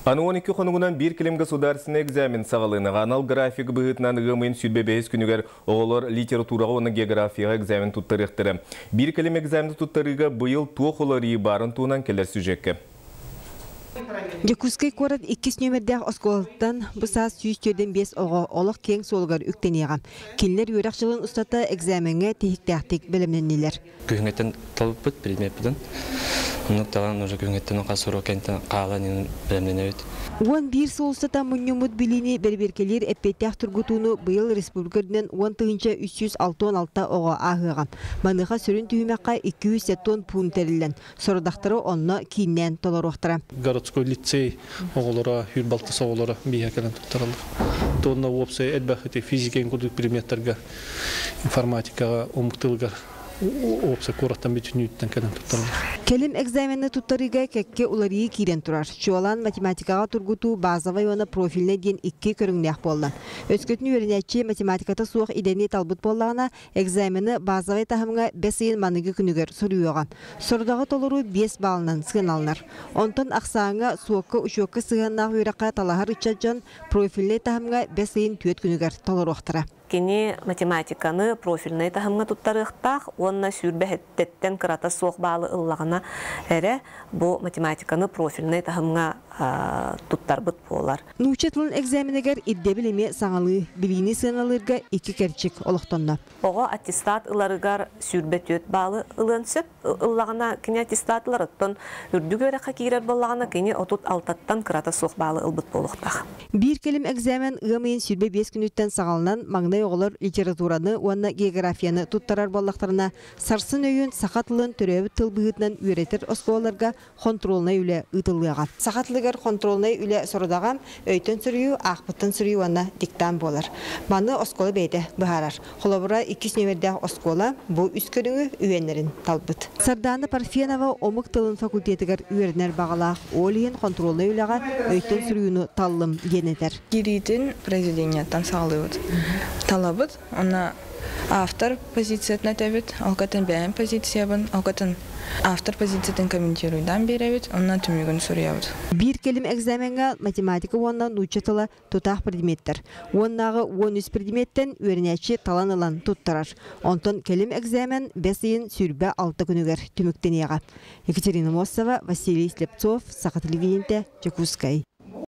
Аны 12 хонугунан биир кэлим государственный экзамен саҕалыаҕа. Анал график быһыытынан ыам ыйын 25 күнүгэр оҕолор литератураҕа уонна географияҕа экзамен туттарыахтара. Биир кэлим экзамены туттарыыга быйыл туох уларыйыы баарын туһунан кэлэр сюжекке. Дьокуускай куорат иккис нүөмэрдээх оскуолаттан бу саас 145 оҕо олох киэҥ суолугар үктэниэҕэ. Кинилэр үөрэх дьылын устата экзамеҥҥа тиһиктээхтик бэлэмнэннилэр. Күһүҥҥэттэн талбыппыт предмеппитин. Оннук талан уже күһүҥҥэттэн хас уруок кэнниттэн хаалан бэлэмнэнэбит. 11 сыл устата мунньуммут билиини бэрэбиэркэлиир эппиэттээх тургутууну быйыл республика үрдүнэн 10 366 оҕо ааһыаҕа. Маныаха сүрүн түһүмэххэ 270 пуун тэриллэн, сорудахтары онно кииннээн толоруохтара. Городской лицей оҕолоро, 26 оҕолоро биһиэхэ кэлэн туттараллар. Туонна уопсай элбэх ити физика курдук предметтерге, информатикаҕа, омук тылыгар уопсай куораттан бүтүннүүттэн кэлэн туттараллар. Кэлим экзамены туттарыыга кэккэ уларыйыы киирэн турар. Чуолаан математикаҕа тургутуу базовай уонна профильнай диэн икки көрүҥнээх буолла. Өскөтүн үөрэнээччи математиката суох идэни талбыт буоллаҕына, экзамены базовай таһымҥа бэс ыйын маныгы күнүгэр суруйуоҕа. Сорудаҕы толоруу 5 баллынан сыаналанар. Онтон ахсааҥҥа, суокка, учуокка сыһыаннаах үөрэххэ талаһар ыччат дьон профильнай таһымҥа бэс ыйын 4 күнүгэр толоруохтара. Кини математиканы профильнай таһымҥа туттарыахтаах уонна 27-тэн кырата суох баалы ыллаҕына эрэ бу математиканы профильнай таһымҥа туттарбыт буолар. Нуучча тылын экзаменыгар ирдэбил эмиэ саҥалыы, билиини сыаналыырга икки кэрчик олохтонно. Оҕо аттестат ыларыгар 24 баалы ылыан сөп. Ыллаҕына кини аттестат ылар, оттон үрдүк үөрэххэ киирэр буоллаҕына кини 36-тан кырата суох баалы ылбыт буолуохтаах. Биир кэлим экзамен ыам ыйын 25 күнүттэн саҕаланан маҥнай оҕолор литератураны уонна географияны туттарар буоллахтарына, сарсын өйүүн саха тылын төрөөбүт тыл быһыытынан үөрэтэр оскуолаларга хонтуруолунай үлэ ыытыллыаҕа. Саха тылыгар хонтуруолунай үлэ сорудаҕа өйтөн суруйуу, аахпыттан суруйуу уонна диктант буолар. Маны оскуола бэйэтэ быһаарар. Холобура, иккис нүөмэрдээх оскуола бу үс көрүҥү үһүөннэрин талбыт. Сардаана Парфенова омук тылын факультетыгар үөрэнэр баҕалаах, ол иһин хонтуруолунай үлэҕэ өйтөн суруйууну таллым диэн этэр. Киириитин произведениеттан саҕалыыбыт. Талабыт, онно автор позициятын этэбит, ол кэтэн бэйэм позициябын, ол кэтэн автор позициятын комментируйдаан биэрэбит, онно түмүгүн суруйабыт. Биир кэлим экзамеҥҥа математика уонна нуучча тыла тутаах предметтэр. Уоннааҕы 13 предметтэн үөрэнээччи талан ылан туттарар. Онтон кэлим экзамен бэс ыйын 26 күнүгэр түмүктэниэҕэ. Екатерина Мосова, Василий Слепцов, Саха телевидениетэ, Дьокуускай.